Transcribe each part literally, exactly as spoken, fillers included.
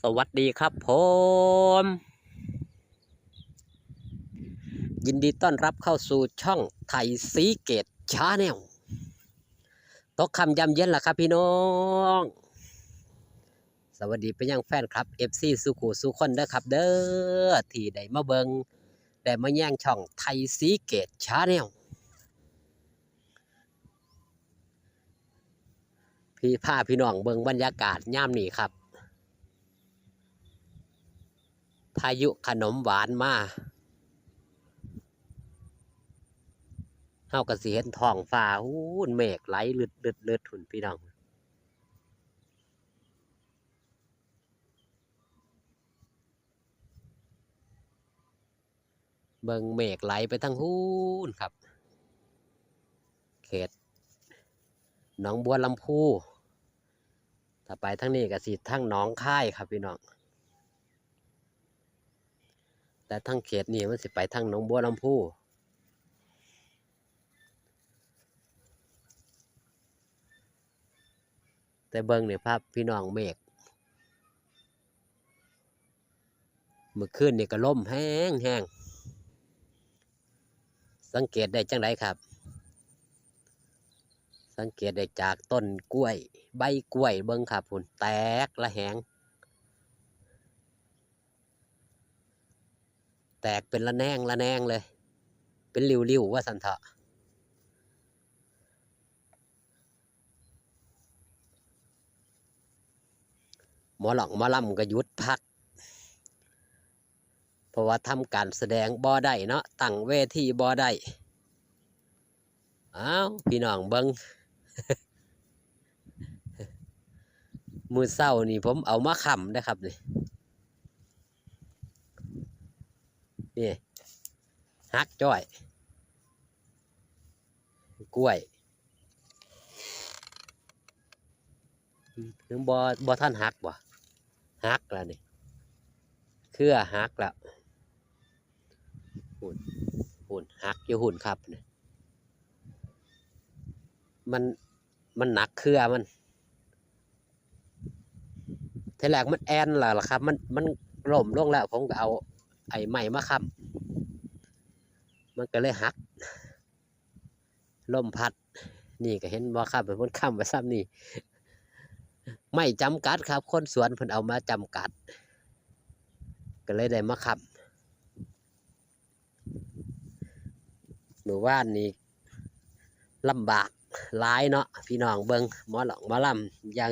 สวัสดีครับผม ยินดีต้อนรับเข้าสู่ช่องไทยศรีเกตชาแนล ตกค่ำยามเย็นล่ะครับพี่น้อง สวัสดีไปยังแฟนคลับ เอฟซี สู่คู่สู่คนเด้อครับเด้อ ที่ได้มาเบิ่งได้มาแยงช่องไทยศรีเกตชาแนล พี่ พาพี่น้องเบิ่งบรรยากาศยามนี้ครับ พายุขนมหวานมา เฮาก็สิเห็นท้องฟ้า อู้น เมฆไหลลึดๆๆ พุ้นพี่น้อง เบิ่งเมฆไหลไปทางพู้นครับ เขตหนองบัวลำภู ถ้าไปทางนี้ก็สิทางหนองคายครับพี่น้อง แต่ทางเขตนี้มันสิไปทางหนองบัวลำภู แต่เบิ่งนี่ครับพี่น้อง เมฆ มื้อคืนนี่ก็ลมแฮงแฮง สังเกตได้จั่งใดครับ สังเกตได้จากต้นกล้วย ใบกล้วยเบิ่งครับพุ้น แตกระแหง แตกเป็นระแนงระแนงเลย เป็นริ้วๆ ว่าซั่นเถาะ หมอร้องหมอลำก็หยุดพัก เพราะว่าทำการแสดงบ่ได้เนาะ ตั้งเวทีบ่ได้ อ้าว พี่น้องเบิ่ง มื้อเช้านี่ผมเอามาค้ำเด้อครับนี่ นี่ หักจ้อย กล้วย ยังบ่ บ่ทันหักบ่ หักแล้วนี่ เครือหักแล้ว พุ้น พุ้น หักอยู่พุ้นครับนี่ มัน มันหนักเครือมัน ทีแรกมันแอ่นแล้วล่ะครับ มัน มันล้มลงแล้ว ผมก็เอาไอ้ไม้มาค้ำ มันก็เลยหัก ลมพัด นี่ก็เห็นบ่ครับ เพิ่นค้ำไว้ซ่ำนี่ ไม้จำกัดครับ คนสวนเพิ่นเอามาจำกัด ก็เลยได้มาค้ำ มื้อวานนี่ลำบากหลายเนาะ พี่น้องเบิ่ง หมอร้องหมอลำ อย่าง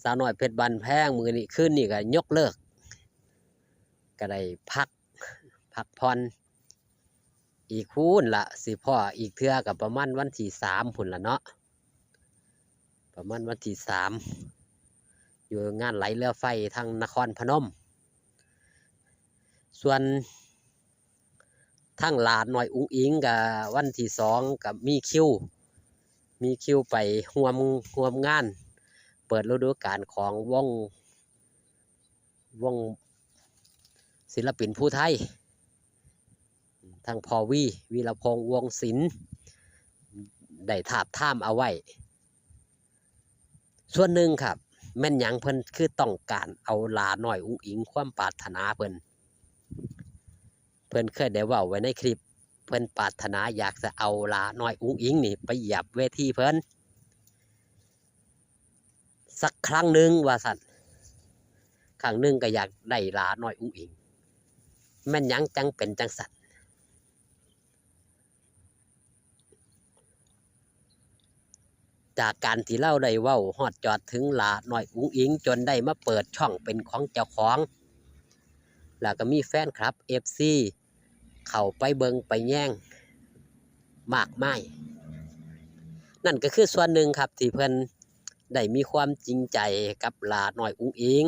สาวน้อยเพชรบ้านแพง มื้อนี้ คืนนี้ก็ยกเลิก ก็ได้พัก พักผ่อน อีกพู้นละ สิพ้ออีกเทื่อก็ประมาณวันที่สามพู้นละเนาะ ประมาณวันที่สาม อยู่งานไหลเรือไฟทางนครพนม ส่วนทางหลาน้อยอุ๋งอิ๋งก็วันที่สองก็มีคิว มีคิวไปร่วม ร่วมงานเปิดฤดูกาลของวง วงศิลปินผู้ไทย ทั้งพ่อวี วีรพงษ์ วงศ์ศิลป์ ได้ทาบทามเอาไว้ ส่วนหนึ่งครับ แม่นหยังเพิ่นคือต้องการเอาหลาน้อยอุ๋งอิ๋ง ความปรารถนาเพิ่น เพิ่นเคยได้เว้าไว้ในคลิป เพิ่นปรารถนาอยากจะเอาหลาน้อยอุ๋งอิ๋งนี่ไปเหยียบเวทีเพิ่น สักครั้งหนึ่งว่าซั่น ครั้งหนึ่งก็อยากได้หลาน้อยอุ๋งอิ๋ง แม่นหยังจั่งเป็นจั่งซั่น จากการที่ลาวได้เว้าฮอดจอดถึงหลาน้อยอุ๋งอิ๋ง จนได้มาเปิดช่องเป็นของเจ้าของ แล้วก็มีแฟนคลับ เอฟซี เข้าไปเบิ่งไปแยงมากมาย นั่นก็คือส่วนหนึ่งครับ ที่เพิ่นได้มีความจริงใจกับหลาน้อยอุ๋งอิ๋ง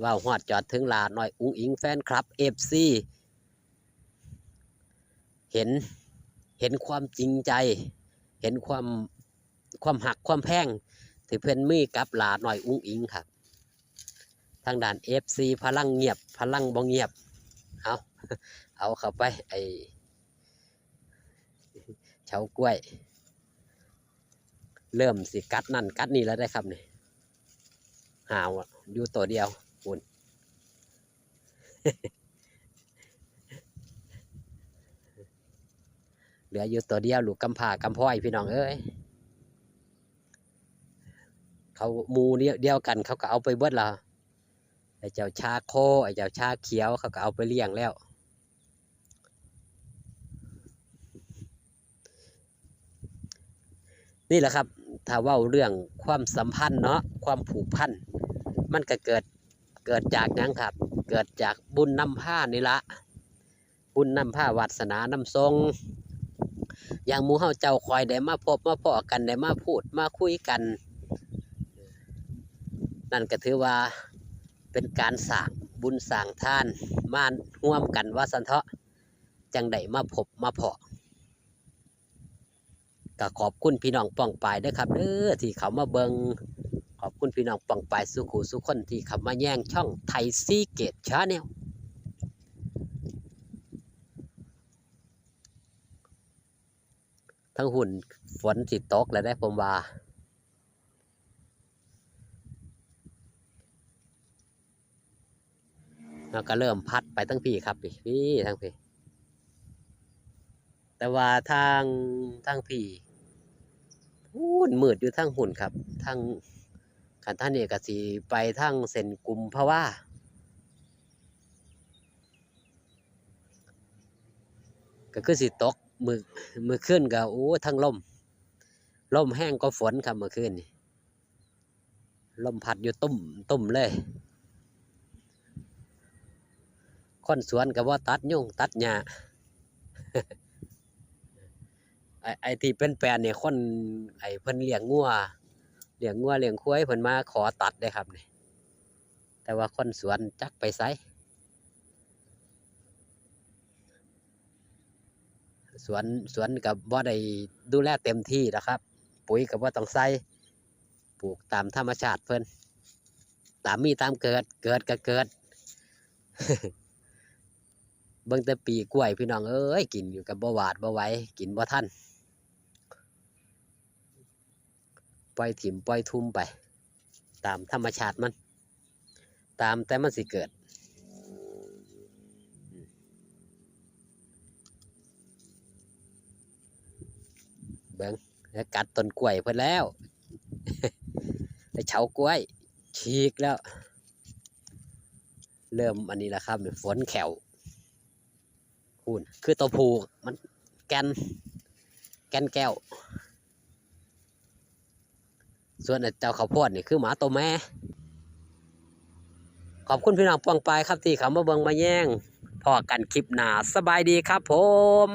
เว้าฮอดจอดถึงหลาน้อยอุ๋งอิ๋ง แฟนคลับ เอฟซี เห็น เห็นความจริงใจ เห็นความ ความฮักความแพงที่เพิ่นมีกับหลาน้อยอุ๋งอิ๋งครับ ทางด้าน เอฟซี พลังเงียบ พลังบ่เงียบ เอา เอาเข้าไป ไอ้เฉากล้วย เริ่มสิกัดนั่นกัดนี่แล้วได้ครับนี่ หาวอะ อยู่ตัวเดียว คุณ เหลืออยู่ตัวเดียว ลูกกำพร้ากำพร้อย พี่น้องเอ้ย เขาหมู่เดียวกัน เขาก็เอาไปเบิดละ ไอ้เจ้าชาโค ไอ้เจ้าชาเขียว เขาก็เอาไปเลี้ยงแล้ว นี่แหละครับ ถ้าเว้าเรื่องความสัมพันธ์เนาะ ความผูกพัน มันก็เกิด เกิดจากหยังครับ เกิดจากบุญนำพานี่ละ บุญนำพาวาสนานำส่ง อย่างหมู่เฮาเจ้าข้อยได้มาพบมาพ้อกัน ได้มาพูดมาคุยกัน นั่นก็ถือว่าเป็นการสร้างบุญสร้างทานมาร่วมกันว่าซั่นเถาะ จั่งได้มาพบมาพ้อ ก็ขอบคุณพี่น้องป้องปายเด้อครับเด้อ ที่เข้ามาเบิ่ง ขอบคุณพี่น้องป้องปายสู่คู่สู่คนที่เข้ามาแยงช่องไทยซีเกตแชนแนล ทั้งหุ่นฝนสิตกแล้วได้ผมว่า แล้วก็เริ่มพัดไปทั้งพี้ครับ พี้ พี้ ทั้งพี้ แต่ว่าทาง ทางพี้ พู้นมืดอยู่ทางหุ่นครับ ทาง คันทางนี้ก็สิไปทางเส้นกุมภาวา ก็คือสิตก มื้อ มื้อคืนก็ โอ้ ทั้งลม ลมแฮงกว่าฝนครับมื้อคืนนี่ ลมพัดอยู่ตุ้มตุ้มเลย คนสวนก็บ่ตัดยุงตัดหญ้า ไอ้ ไอ้ที่เป็นแปลนนี่ คน ไอ้เพิ่นเลี้ยงงัว เลี้ยงงัวเลี้ยงควาย เพิ่นมาขอตัดเด้ครับนี่ แต่ว่าคนสวนจักไปไส สวน สวนก็บ่ได้ดูแลเต็มที่ดอกครับ ปุ๋ยก็บ่ต้องใส่ ปลูกตามธรรมชาติเพิ่น ตามมีตามเกิด เกิดก็เกิด เบิ่งแต่ปีกล้วยพี่น้องเอ้ย กินอยู่ก็บ่หวาดบ่ไหว กินบ่ทัน ปล่อยถิ่มปล่อยทุ่มไป ตามธรรมชาติมัน ตามแต่มันสิเกิด เบิ่ง แล้วกัดต้นกล้วยเพิ่นแล้ว ไปเฉากล้วย ฉีกแล้ว เริ่มอันนี้แล้วครับ ฝนแข้ว พู้น คือตัวผู้มันแก่น แก่นแก้ว ส่วนไอ้เจ้าข้าวโพดนี่คือหมาตัวแม่ ขอบคุณพี่น้องป้องปายครับที่เข้ามาเบิ่งมาแยง พ้อกันคลิปหน้า สบายดีครับผม